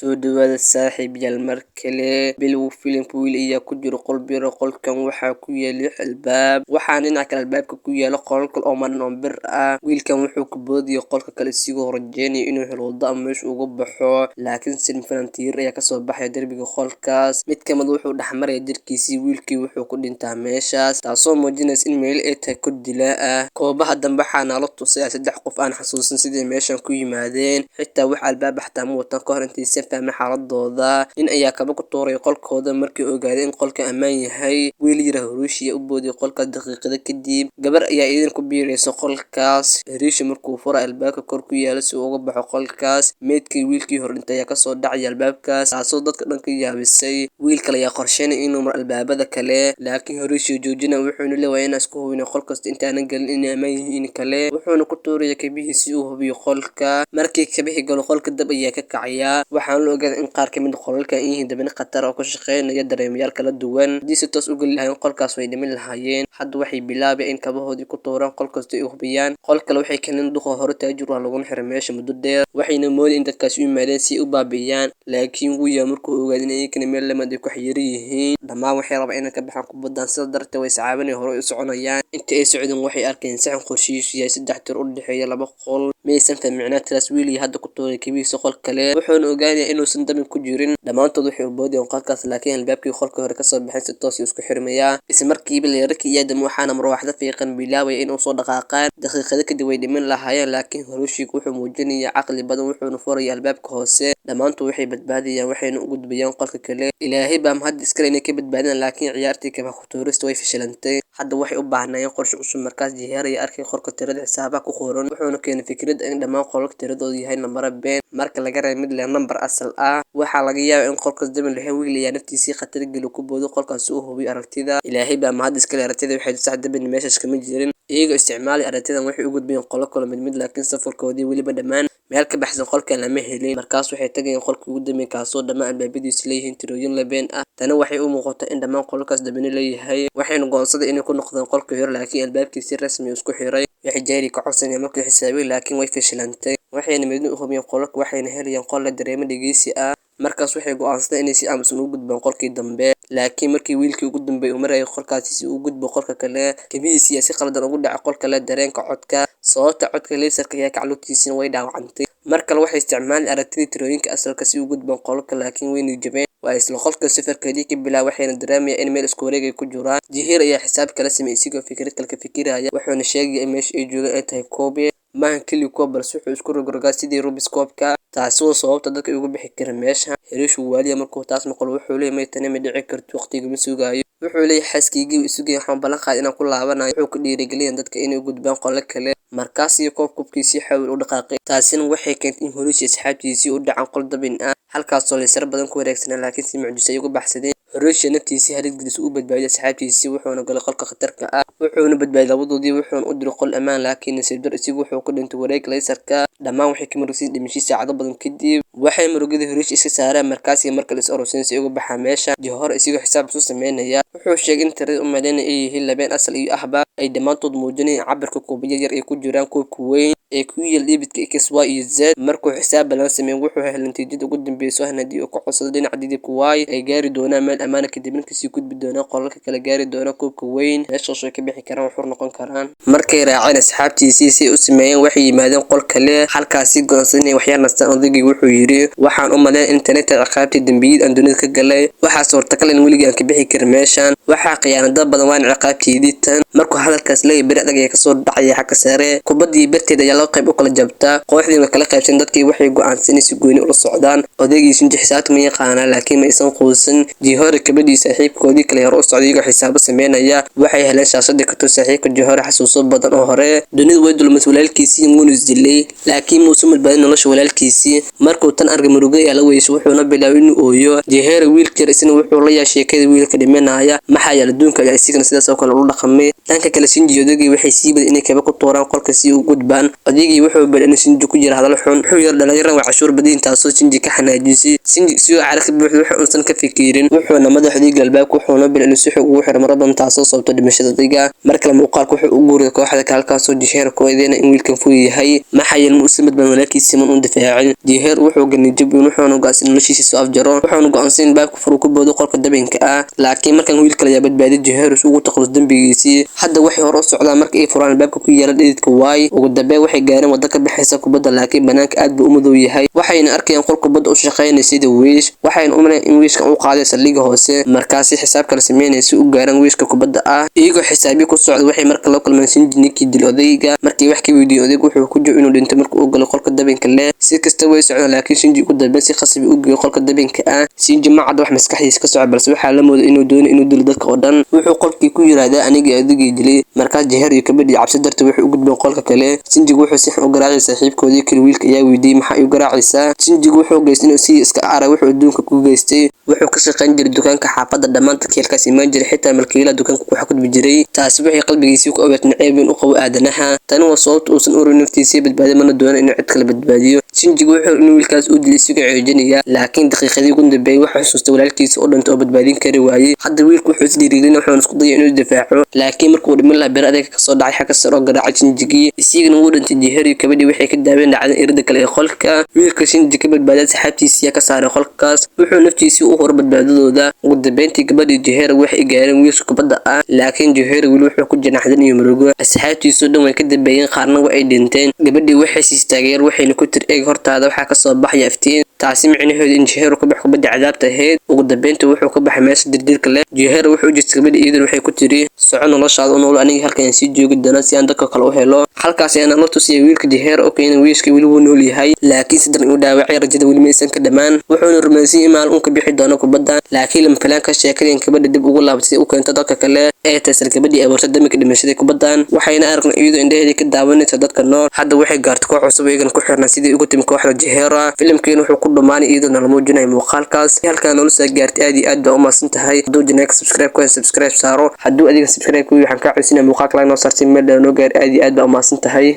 Soo dhawaada saaxiibayaal mar kale. Bilowga filimka wiil ayaa ku jira qol bir ah. Qolkan waxaa ku yaal lix albaab, waxaana dhinaca kale albaabka ku yaala qolal kale oo madhan oo bir ah. Wiilkan wuxuu ku boodaya qolka kale isigoo rajeynaya inuu helo waddo ama meesha uga baxo, laakiin si falantiir ayaa kasoo baxaya derbiga qolkaas. Mid ka mid ah wuxuu dhex maraya jirkiisii, wiilkii wuxuu ku dhintaa meeshaas, taasoo muujinaysa in meel ay tahay kod dilaa ah. Koobaha dambe waxaa nala tusaya saddex qof aan xasuusan sidii meeshan ku yimaadeen, xitaa wax albaab xataa ma wataan. Ka hor intaysan fahmin xaaladooda, nin ayaa kaba ku tuuray qolkooda markii ogaaday in qolka ammaan yahay. Wiil yar Hiroshi ayaa u booday qolkaas daqiiqado kadib. Gabar ayaa idin ku biiraysa qolkaas. Hiroshi markuu furay albaabka kor ku yaala si uu uga baxo qolkaas, meydkii wiilkii hore dhintay ayaa kasoo dhacay albaabkaas, taasoo dadka dhan ka yaabisay. Wiil kale ayaa qorsheynaya inuu maro albaabada kale, laakiin Hiroshi joojina, wuxuuna leeyahay inaan isku hubino qol kasta intaanan gelin inay ammaan yihiin in kale. Wuxuuna ku tuuraya kabihii si uu hubiyo qolka. Markii kabihii galo qolka, dab ayaa ka kacaya. Waxaana la ogaaday in qaar ka mid ah qolalka ay yihiin dabino khatar oo ku shaqeynaya dareemayaal kala duwan. Haddii si toos u geli lahaayeen qolkaas, way dhiman lahaayeen. Hadda waxay bilaabeen in kabahoodii ku tuuraan qol kasta ay hubiyaan. Qol kale waxay keeneen duqa hore taajir ah laguna xiray meesha muddo dheer, waxayna moodeen in dadkaasi u yimaadeen si ay u baabi'iyaan, laakiin wuu yaa markuu ogaaday in iyagana meel lamid ay ku xayiran yihiin. Dhammaan waxay rabaan inay ka baxaan kubaddan, sidaa darteed way iscaawinayaan, hore u soconayaan. Intii ay socdeen waxay arkeen saxan qorshihiisu yahay saddex tir u dhexeeya laba qol. Maysan fahmin micnaha tiraas. Wiil hadda ku tuuray kabihiisa qol kale, wuxuuna ogaanayaa inuusan dabin ku jirin. Dhammaantood waxay u boodayeen qolkaas, laakiin albaabkii qolka hore kasoo baxeen si toos ah isku xirmayaa. Isla markiiba leerarkii ayaa dama, waxaana marwaaxdo fiiqan bilaabaya inuu soo dhaqaaqaan. Daqiiqado kadib way dhiman lahaayeen, laakiin Hiroshi wuxuu muujinayaa caqli badan, wuxuuna furaya albaabka hoose. Dhammaantood waxay badbaadayaan, waxayna u gudbayaan qolka kale. Ilaahay baa mahad iskale inay ka badbaadeen, laakiin ciyaartii kaba ku tuurista way fashilantay. Hadda waxay u baahnaayeen qorshe cusub. Markaas Jiheer ayaa arkay qorka tirada xisaabaha ku qoran, wuxuuna keenay fikrad in dhammaan qolalka tiradoodu yahay nambaro been marka laga reebo mid leh nambar asal ah. Waxaa laga yaabaa in qolkaas dabin lahayn. Wiil ayaa naftiisii khatar geliyo ku boodo qolkaas si uu hubiyo aragtida. Ilaahay baa mahad iskale, aragtida waxay sax, dabin meeshaas kama jirin. Iyagoo isticmaalaya aragtidan waxay u gudbayeen qolo kale mid mid, laakiin safarkoodii weliba dhammaan meel ka baxsan qolkan lama helin. Markaas waxay tagayeen qolkii ugu dambeeyay, kaasoo dhammaan albaabadiisu leeyihiin tirooyin labeen ah. Tani waxay u muuqataa in dhammaan qolalkaas dabino leeyahay. Waxayna go'aansadeen inay ku noqdaan qolkii hore, laakiin albaabkii si rasmi ah isku xiray. Waxay Jerry ka codsanayeen markuu xisaabiyay, laakiin way fashilantay. Waxayna mid u hubiyeen qolalka, waxayna helayeen qol leh dareemo dhegeysi ah. Markaas waxay go'aansadeen inay si aamusan ugu gudbaan qolkii dambe, laakiin markii wiilkii ugu dambeeyay uu marayay qolkaasi si uu u gudbo qolka kale, kabihiisii ayaa si qaldan ugu dhacay qolka leh dareenka codka. Sababta codka leysarka ayaa kacay, lugtiisina way dhaawacantay. Mar kale waxay isticmaaleen aragtida tirooyinka asalka si u gudbaan qolalka, laakiin way jabeen. Waa isla qolka safarkeedii ka bilaabay, waxayna dareemayaan in meel isku wareeg ay ku jiraan. Jiheer ayaa xisaab kala sameeyay isigoo fikrad kale ka fikiraya, wuxuuna sheegaya in meesha ay joogaan ay tahay koobe maahan keliya koob, balse wuxuu isku rogrogaa sidii Rubik's Cube-ka, taasi oo sababta dadka ay uga bixi karin meesha. Hiroshi waaliya markuu taas maqlo, wuxuu leeyahay: "May, tani ma dhici karto, waqtiga ma sugaayo." Wuxuu leeyahay: "Xaaskaygii way sugayaan, waxaan ballan qaaday inaan ku laabanayo." Wuxuu ku dhiirigelinayaa dadka inay u gudbaan qolo kale. Markaas iyo koob kubkii si xawli u dhaqaaqay, taasina waxay keentay in Hiroshi asxaabtiisii u dhacaan qol dabin ah, halkaasoo leysar badan ku wareegsanaa, laakiin si mucjiso ay uga baxsadeen. Hiroshi naftiisii halis gelisay u badbaadiyay asxaabtiisii, wuxuuna galay qolka khatarka ah, wuxuuna badbaadiyay labadoodii, wuxuuna u diray qol ammaan, laakiin nasiib darro isigu wuxuu ku dhintay wareeg leysarka. Dhammaan waxay ka murugsan dhimashadiisa saacado badan kadib. Waxay murugada Hiroshi iska saareen markaas markale is arooseen si ay uga baxaan meesha. Jihor isigoo xisaab cusub sameynaya, wuxuu sheegay in tirada u maleynaya ay yihiin labeen asal iyo ahba ay dhammaantood muujinayaan cabirka kuubyo yar ay ku jiraan kuubka weyn ee ku yaal dhibidka X, Y iyo Z. Markuu xisaab badan sameeyay, wuxuu helay natiijada ugu dambeysa oo haddii uu ka codsado dhinaca dhidibka Y ay gaari doonaan meel ammaan ah, kadibna kasii gudbi doonaan qolalka kale, gaari doona kuubka weyn, meeshaas ay ka bixi karaan, xur noqon karaan. Markay raaceen asxaabtiisii si ay u sameeyeen, waxay yimaadeen qol kale, halkaasi go'aansadeen inay waxyar nastaan. Odaygii wuxuu yidhi: "Waxaan u maleyn in tani tahay ciqaabtii dambiyada aan dunida ka galay. Waxaa suurtagal in weligii aan ka bixi karin meeshan. Waxaa khiyaanay dad badan, waana ciqaabteydii tan." Markuu hadalkaas leeyahay, beri adag ayaa kasoo dhacaya xagga sare. Kubaddii barteed ayaa laba qayb u kala jabtaa. Kooxdii way kala qaybsan, dadkii waxay go'aansan inay si gooni ula socdaan. Odaygii Shinji xisaabta ma yaqaanaa, laakiin ma aysan quusan. Jihore gabadhii saaxiibkoodii kale hore u socday iyagoo xisaabo sameynaya, waxay heleen shaashadii ka tus saaxiibka Jihore xasuuso badan oo hore. Dunidu way dulmisay walaalkiisii, wuuna isdilay, laakiin muusan badbaadin nolosha walaalkiisii. Markuu tan arkay, murugo ayaa la weysay, wuxuuna bilaabay inuu ooyo. Jihore wiilka yar isna wuxuu la yaa sheekada wiilka dhimanaya, maxaa yeelay adduunka ayaa isigana sidaas oo kale ula dhaqmay. Dhanka kale, Shinji odaygii waxay sii waday inay kaba ku tuuraan qolka si u gudbaan. Odaygii wuxuu balay in Shinji ku jira hadal xun. Wuxuu yiri dhalinyarada waa cashuur badiin, taasoo Shinji ka xanaajisay. Shinji si uu cara ka buuxdo waxa uusan ka fikirin, wuxuuna Wuxuuna madaxdii albaabka, wuxuuna bil inuu si xog ugu xiro maradan, taasoo sababta dhimashada odayga. Markale muuqaalka wuxuu u guuray kooxda kale, halkaasoo Jiheer ku eedeynaya in wiilkan fuu yahay, maxaa yeelay ma uusan badbaadin walaalkiisa man uun difaacin. Jiheer wuxuu galay jab weyn, wuxuuna go'aansan noloshiisa soo afjaro. Wuxuuna go'aansan in baabka furu ku boodo qolka dabinka ah, laakiin markan wiilka ayaa badbaadiyay Jiheer si ugu takhaluso dambigiisii. Hadda waxay hore u socdaan marka ay furaan albaabka ku yaala dhididka Y. Ugu dambeyn waxay gaareen waddo ka bixaysa kubadda, laakiin banaanka aad buu u madow yahay. Waxayna arkayaan qol kubadda u shaqeynaya sida wiish, waxayna u maleeyaan in wiishkan uu qaaday saldhigga hoose. Markaasi xisaab kala sameynaya si u gaaraan wiishka kubadda ah. Iyagoo xisaabiye ku socda waxay marka la kulmeen Shinji, ninkii dil odayga. Markii wax ka weydiiyeen odayga, wuxuu ku jiro inuu dhinto markii uu galay qolka dabinka leh. Si kasta way socdaan, laakiin Shinji ugu dambeyn si khasab u geeyay qolka dabinka ah. Shinji ma cadda wax maskaxdiisa ka socda, balse waxaa la mooday inuu doonayo inuu dilo dadka oo dhan. Wuxuu qolkii ku yiraahdaa aniga odaygii dilay. Markaas Jiheer iyo gabadhii cabsi darteed wuxuu u gudbeen qolka kale. Shinjigu wuxuu si xun u garaacay saaxiibkoodii kale. Wiilka ayaa weydiiyay, maxaa igu garaacaysaa? Shinjigu wuxuu geystay inuu si iska aray wuxuu adduunka ku geystay. Wuxuu ka shaqayn jiray dukaanka xaafadda, dhammaan dadkii halkaas imaan jiray, xitaa malkiilaha dukaanka ku xukmi jiray. Taasi waxay qalbigiisii ku abuurtay nacayb weyn u qabo aadanaha. Tani waa sababta uusan u rabin naftiisa badbaadiyo, mana doonayo inuu cid kale badbaadiyo. Shinjigu wuxuu inuu wiilkaas u dilay isagoo ceejinaya, laakiin daqiiqadii ugu dambeeyay wuxuu xusuustay walaalkiisa oo dhintay oo badbaadin kari waayay. Hadda wiilku wuxuu is dhiirigelin, wuxuuna isku dayay inuu difaaco, laakiin markuu dhiman lahaa bir adeeg ka soo dhacay xagga sare oo garaacay Shinjigii, isagana wuu dhintay. Jiheer iyo gabadhii waxay ka daaween dhacdan irida kale ee qolka. Wiilka Shinji ka badbaaday saxaabtiisii ka saaray qolkaas, wuxuu naftiisii u horay badbaadadooda. Ugu dambeyntii gabadhii Jiheer waxay gaareen wiilka kubadda ah, laakiin Jiheer weli wuxuu ku janaxdan iyo murugo. Asxaabtiisu dhan way ka dambeeyeen, qaarna way dhinteen. Gabadhii waxay siistay taageer, waxayna ku tiri eeg hortaada waxaa ka soo baxaya iftiin, taasi micnaheedu in Jiheer ka baxo kubadda cadaabta ahayd. Ugu dambeyntii wuxuu ka baxay meesha dirdirka leh. Jiheer wuxuu u jeestay gabadhii, iyaduna waxay ku tiri soco noloshaada u nool, aniga halkan ayaan sii joogi doonaa si aan dadka kale u helo. Halkaas ayaana la tusiyay wiilka Jiheer oo keenay wiishka weli wuu nool yahay, laakiin si daran u dhaawacay, rajada weli maysan ka dhammaan. Wuxuuna rumaysan in maalin uu ka bixi doono kubadda, laakiin lama filaan ka sheekadeen gabadha dib ugu laabatay si u keento dadka kale ee taysal gabadhii abuurtay dambiga dhimashada kubaddan. Waxayna aragnay iyadoo indhaheedii ka daawanaysa dadka nool. Hadda waxay gaartay koox cusub iyagana ku xirnaa sidii ugu timi kooxda Jiheera. Filimkiina wuxuu ku dhammaanay iyadoo nala muujinayo muuqaalkaas. Halkaan nolol soo gaartay, aad iyo aad baa u mahadsan tahay. Hadduu channelka subscribe ku subscribe saaro, hadduu adiga subscribe ku waxaan kaa codsanaya muuqaalka like noo saartay meel dheer noo gaar. Aad iyo aad baa u mahadsan tahay.